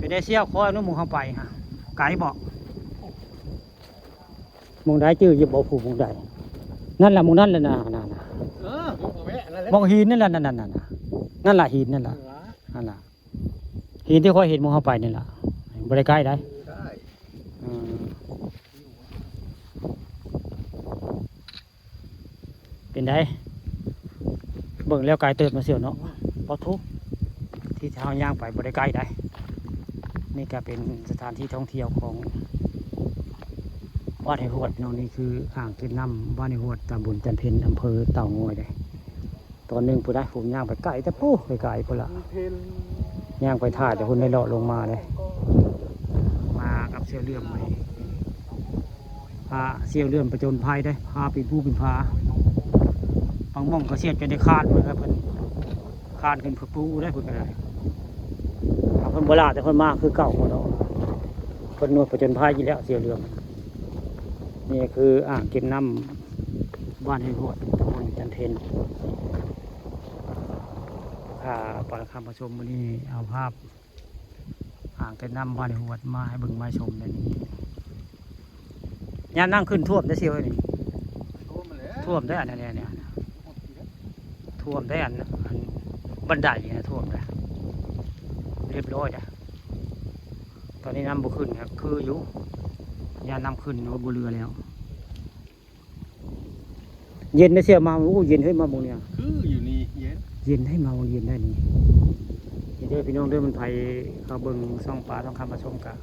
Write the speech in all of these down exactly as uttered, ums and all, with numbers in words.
ไปได้เสี่ยวคอยนู่นหมู่เฮาไปฮะ ไกลบ่ หม่องใดจื้ออยู่บ่ ผู้หม่องใด นั่นล่ะ หม่องนั่นแหละน่ะ น่ะ น่ะ เออ หม่องแวะนั่นแหละ หม่องหินนั่นล่ะ นั่น นั่น นั่น นั่นล่ะ หินนั่นล่ะ เออ นั่นล่ะ หินที่ข้อยเห็นหมู่เฮาไปนี่ล่ะ บ่ได้ใกล้ใด๋ ได้ อืม เป็นได๋ เบิ่งแล้วไกลเติบเนาะเสี่ยวเนาะ ปะทุ ที่เฮาย่างไปบ่ได้ใกล้ใด๋ นี่ก็เป็นสถานที่ท่องเที่ยวของบ้านห้วยฮวดเนาะ นี่คืออ่างเก็บน้ำบ้านห้วยฮวด ตำบลจันเพ็ญ อำเภอเต่างอยเด้ ตอนหนึ่งพุ้นได้ ผมย่างไปไกลแต่ปู้ไกลๆพุ้นละ เพ็ญ ย่างไปถ่ายแต่พุ้นได้เลาะลงมาเลย มากับเสี่ยวเหลื่อมมา พาเสี่ยวเหลื่อมผจญภัยได้ พาปีนภูปีนผา บางหม่องก็เสียดจนได้คานเพิ่นครับ เพิ่นคานขึ้นภูได้เพิ่นก็ได้ ถ้าเพิ่นบ่ล่าแต่เพิ่นมาคือเก่าเนาะ เพิ่นหน่วยผจญภัยอยู่แล้วเสี่ยวเหลื่อม นี่คืออ่างเก็บน้ำบ้านห้วยฮวด ตำบลจันเพ็ญ ค่ะ ปล่อยคำประชมมื้อนี้เอาภาพ อ่างเก็บน้ำบ้านห้วยฮวดมาให้เบิ่งมาชมได้นี่ ยามน้ำขึ้นท่วมได้เสี่ยวนี่ ท่วมมาแล้ว ท่วมได้อันนี้เนี่ย ท่วมได้อัน อันบันไดนี่นะ ท่วมได้ เรียบร้อยนะ ตอนนี้น้ำบ่ขึ้นครับ คืออยู่ ยามน้ำขึ้นโอ้บ่เหลือแล้ว เย็นนะเสี่ยวมา โอ้ เย็นเฮ้ย มาหม่องเนี่ย คืออยู่นี่เย็น เย็นให้มาหม่องเย็นได้นี่ นี่เด้อพี่น้องเด้อ มันไผเข้าเบิ่งช่องปลาทองคำมาชมกะ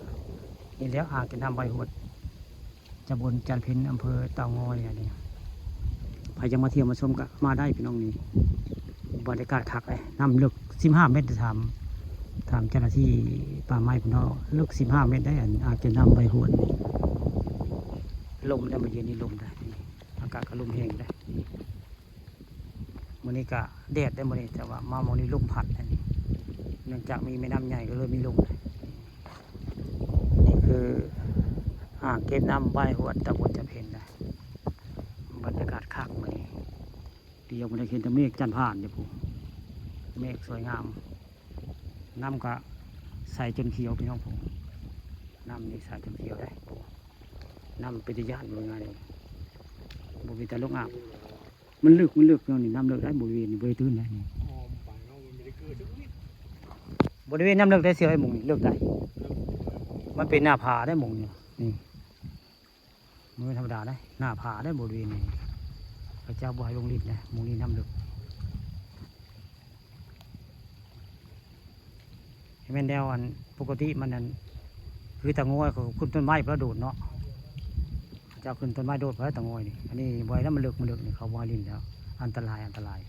นี่แล้วอ่างเก็บน้ำห้วยฮวด ตำบลจันเพ็ญ อำเภอเต่างอยอันนี้ ไผอยากมาเที่ยวมาชมกะมาได้พี่น้องนี่ บรรยากาศคักเลย น้ำลึกสิบห้าเมตร ถาม ถามเจ้าหน้าที่ป่าไม้เพิ่นเนาะ ลึกสิบห้าเมตรได้ อันอ่างเก็บน้ำห้วยฮวดนี่ ลมได้ มื้อเย็นนี้ลมได้ อากาศก็ลมแฮงได้ มื้อนี้ก็แดดได้มื้อนี้ แต่ว่ามามื้อนี้ลมพัดอันนี้ เนื่องจากมีแม่น้ำใหญ่ก็เลยมีลม นี่คืออ่างเก็บน้ำห้วยฮวด ตำบลจันเพ็ญนะ บรรยากาศคักมื้อนี้ เดี๋ยวมื้อนี้เห็นแต่เมฆจันทร์ผ่านอยู่พู้น เมฆสวยงาม น้ำก็ใสจนเขียวพี่น้องพู้น น้ำนี่ใสจนเขียวได้ น้ำเป็นตาย้านมื้อนี้ บ่มีแต่ลงอาบ มันลึก มันลึกเนาะนี่ น้ำลึกได้ บริเวณนี้บ่ได้ตื้นได้นี่ อ้อมไปเนาะ มันไม่ได้เกิดสักนิด บริเวณน้ำลึกได้เสี่ยวไอ้หม่องนี่ ลึกได้ มันเป็นหน้าผาได้หม่องนี่ นี่ มันไม่ธรรมดาได้ หน้าผาได้บริเวณนี้ พระเจ้าบ่ให้ลงฤทธิ์นะ หม่องนี้น้ำลึก แม่นแล้ว อันปกติมันนั่น คือเต่างอยเขาขึ้นต้นไม้พระโดดเนาะ เจ้าขึ้นต้นไม้โดดพระเต่างอยนี่ อันนี้บ่ให้แล้ว มันเลิก มันเลิกนี่ เขาบ่ให้เล่นแล้ว อันตราย อันตราย